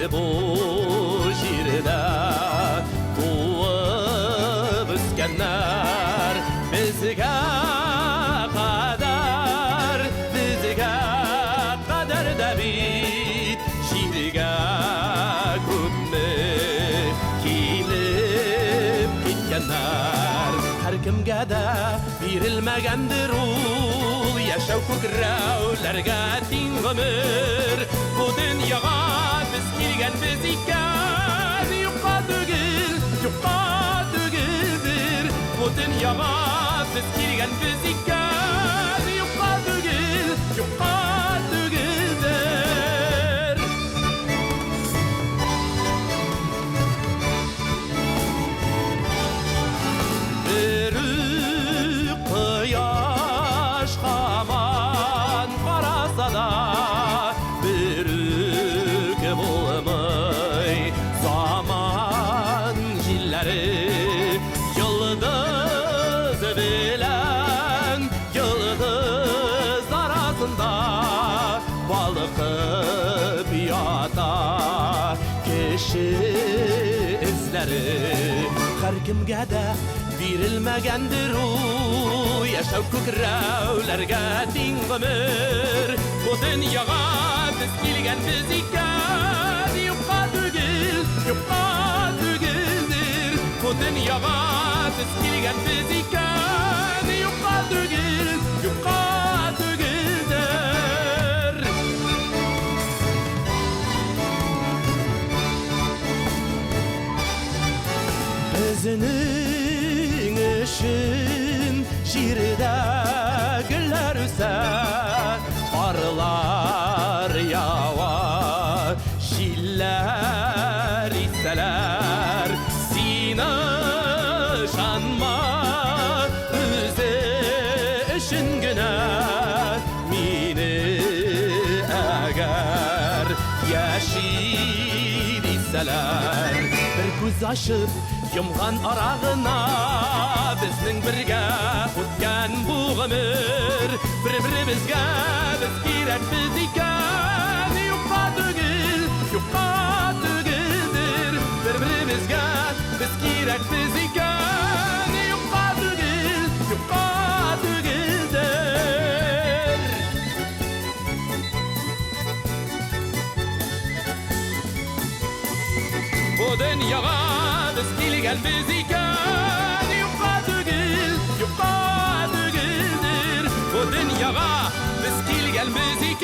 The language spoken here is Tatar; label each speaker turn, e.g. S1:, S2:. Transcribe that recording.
S1: Бу җирдә туып үскәннәр безгә кадәр, безгә кадәр дә бит җиргә күпме килеп киткәннәр. Һәркемгә дә бирелмәгәндер ул яшәү күкрәүләргә тиң гомер. Бу дөньяга без килгәнбез икән, юкка түгел, юкка түгелдер. Бу дөньяга без килгәнбез икән, юкка түгел, юкка түгелдер. Берүк кояш һаман караса да, берүк булмый заман җилләре. Йолдыз белән йолдыз арасында балкып ята кеше эзләре. Һәркемгә дә бирелмәгәндер ул яшәү күкрәүләргә тиң гомер. Бу дөньяга без килгәнбез икән, юкка түгел, юкка түгелдер. Бу дөньяга без килгәнбез икән, юкка түгел, юкка түгелдер. Безнең өчен җирдә гөлләр үсә, карлар ява, җилләр исәләр. Син ышанма, үзе өчен генә мине әгәр яши дисәләр. Бер күз ачып йомган арагына безнең бергә үткән бу гомер. Бер-беребезгә без кирәкбез икән, юкка түгел, юкка түгелдер. Бер-беребезгә без кирәкбез икән, юкка түгел, юкка түгелдер. Бу дөньяга без килгәнбез икән, юкка түгел, юкка түгелдер. Бу дөньяга без килгәнбез икән.